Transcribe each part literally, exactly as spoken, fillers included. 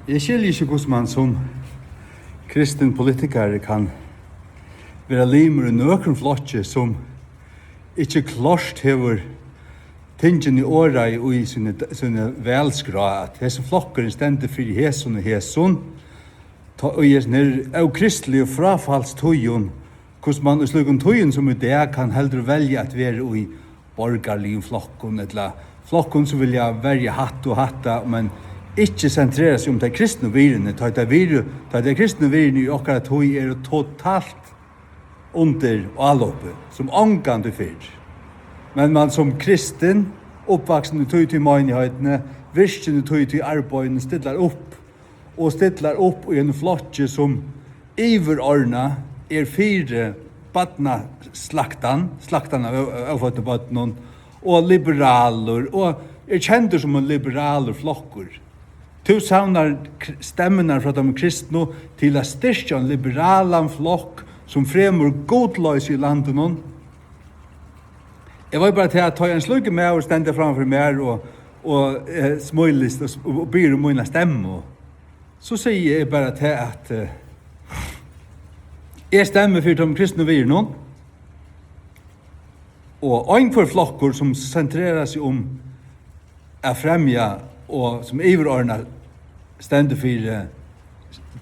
Eg skilji ikki, hvussu mann sum kristin politikari kann vera limur í nøkrum flokki, sum ikki klárt hevur tingini orðaði í síni, síni valskrá, at hesin flokkurin stendur fyri hesum og hesum, tá í hesum her ókristiligu fráfallstíðum, hvussu mann í slíkum tíðum sum í dag kann heldur velja at vera í borgarligum flokkum, ella flokkum sum vilja verja hatt og hatta, men ikki sentrera seg um tey kristnu virðini, tá tey virði-, tá tey kristnu virðini í okkara tíð eru totalt undir álopið, sum ongantíð fyrr. Men mann sum kristin, uppvaksin í tí, tí meinigheitini, virkin í tí, tí arbeiðinum, stillar upp og stillar upp í einum flokki, sum yvirordnað er fyri barnaslaktan, slaktan av ó-, óføddum børnum, og liberalur, og er kendur sum ein liberalur flokkur. Tú savnar k-, stemmurnar frá teimum kristnu til at styrkja ein liberalan flokk, sum fremur gudloysi í landinum. Eg veit bara tað, at tá ein slíkur maður stendur framman fyri mær og, og, eh, smílist og s-, og biður um mína stemmu, so sigi eg bara tað, at, eh, eg stemmi fyri teimum kristnu virðunum, og ein hvør flokkur, sum sentrerar seg um at fremja og sum yvirordnað stendur fyri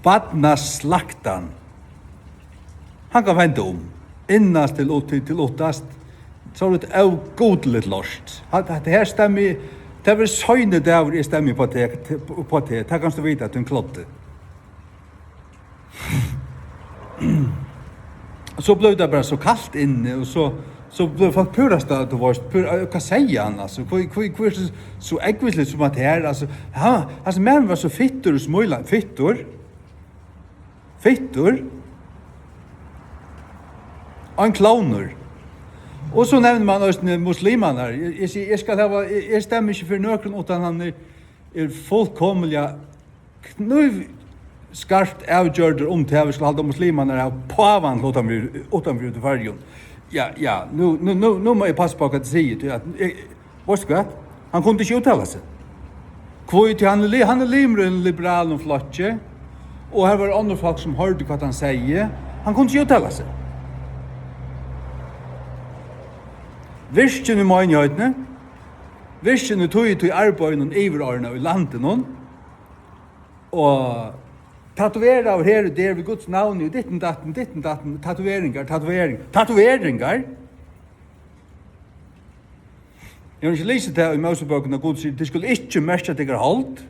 barnaslaktan, hann kann venda um, innast til ut-, til, til uttast, so er tað ógudiligt lort. Hatta, hatta her stemmi, tað verður seini dagur, eg stemmi upp á teg, upp á teg, tað kanst tú vita, tú kloddi. So bleiv tað bara so kalt inni, og so, so bleiv fólk púrasta, tú veitst, púra, hvat segði hann, altso? Hví, hví, hví er so, so ógvusligt sum at her, altso, hann, altso, maðurin var so fittur og smílandi, fittur, fittur, ein klovnur. Og so nevnir mann eisini muslimarnar. Eg, eg sigi, eg skal hava, eg, eg stemmi ikki fyri nøkrum, uttan hann er, er fullkomiliga knívskarpt avgjørdur um tað, vit skulu halda muslimarnar av pávan til uttanfyri, uttanfyri út í Føroyum. Ja, ja, nú, nú, nú, nú má eg passa upp á, hvat eg sigi, tí at eg, veitst tú hvat? Hann kundi ikki úttala seg. Hví? Tí hann er li-, hann er limur í einum liberalum flokki, og har var onnur fólk, sum hoyrdu, hvat hann segði. Hann kundi ikki úttala seg. Virkin í meinigheitini, virkin í tí, tí arbeiðinum yvirordnað í landinum, og tatoveraður her og der við Guds navni og ditten datten, ditten datten, tatoveringar, tatovering-, tatoveringar. Eg havi ikki lisið tað í Mósebókini, at Gud sigur, "Tit skulu ikki merkja tykkara hold."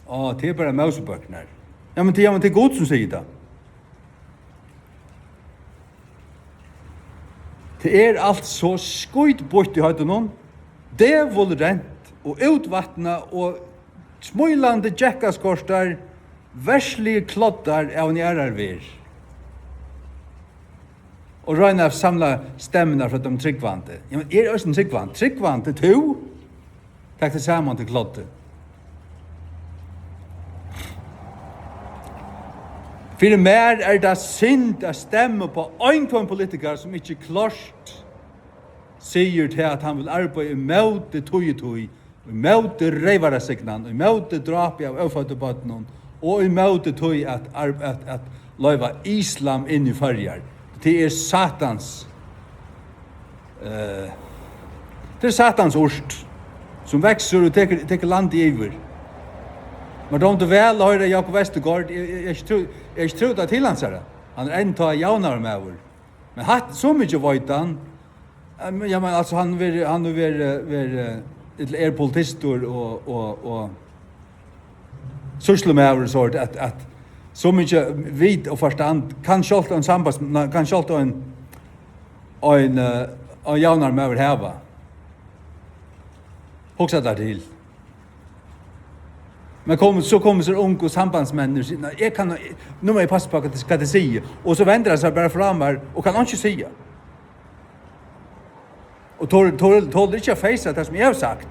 Á, tað er bara Mósebøkurnar. Ja, men tað, ja, men tað er Gud, sum sigur tað. Tað er alt so skítbýtt í høvdinum, dævulrent og útvatnað og smílandi gekkaskortar, versligir kloddar av eini aðrari verð. Og royna at samla stemmurnar frá teimum trúgvandi. Ja, men eg eri eisini trúgvandi. Trúgvandi, tú? Tak teg saman, tú kloddi. Fyri mær er tað synd at stemma upp á ein hvønn politikara, sum ikki klárt sigur tað, at hann vil arbeiða ímóti tí og tí, ímóti reyvarasignan, ímóti drápi av óføddum børnum og ímóti tí at arb-, at, at loyva islam inn í Føroyar. Tað er Satans, eh, tað er Satans urt, sum veksur og tekur, tekur landið yvir. Mær dámdi væl at hoyra Jakob Vestergaard, eg, eg, eg, ikki trú, eg ikki trúði tað til hansara. Hann er enntá javnaðarmaður. Men hatt, so mikið veit hann. Ehm, ja, men altso, hann verður, hann verður, verður, ella er politistur og, og, og sýslumaður og so, at, at so mikið vit og forstand kann sjálvt ein sambands-, nei, kann sjálvt ein, ein, eh, ein javnaðarmaður hava. Hugsa tær til. Men kom, so koma so ungu sambandsmenn og siga, "Nei, eg kann, nú má eg passa upp á, hvat eg, hvat eg sigi." Og so vendir hann seg bara frá mær og kann einki siga. Og tol-, tol-, tolir ikki at feysa tað, sum eg havi sagt.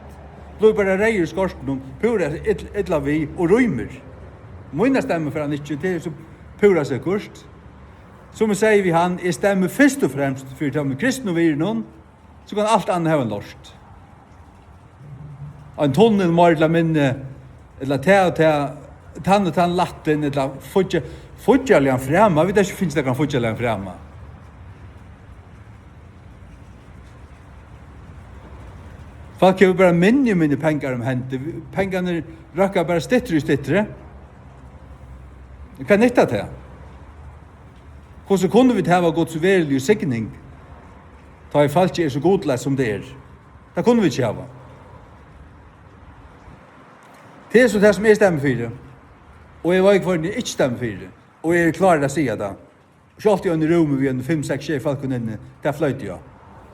Blívur bara reyður í skorstrinum, púra ill-, illa við og rýmir. Mína stemmu fær hann ikki, tað er so púra sikkurt. Sum eg segði við hann, eg stemmi fyrst og fremst fyri teimum kristnu virðunum, so kann alt annað hava ein lort. Ein tunnil meir ella minni, ella tað og tað, Tann og tann lættin, ella fíggja-, fíggjarligan frama, vit hava ikki fingið nakran fíggjarligan frama. Fólk hevur bara minni og minni pengar um hendi. Pengarnir røkka bara styttri og styttri. Hvat nyttar tað? Hvussu kunnu vit hava Guds veruligu signing, tá ið fólkið er so gudleyst, sum tað er? Tað kunnu vit ikki hava. Tað er so tað, sum eg stemmi fyri, og eg veit, hvørjum eg ikki stemmi fyri, og eg eri klárur at siga tað. Sjálvt í einum rúmi við einum fimm, seks, sjey fólkum inni, tað floyti eg á.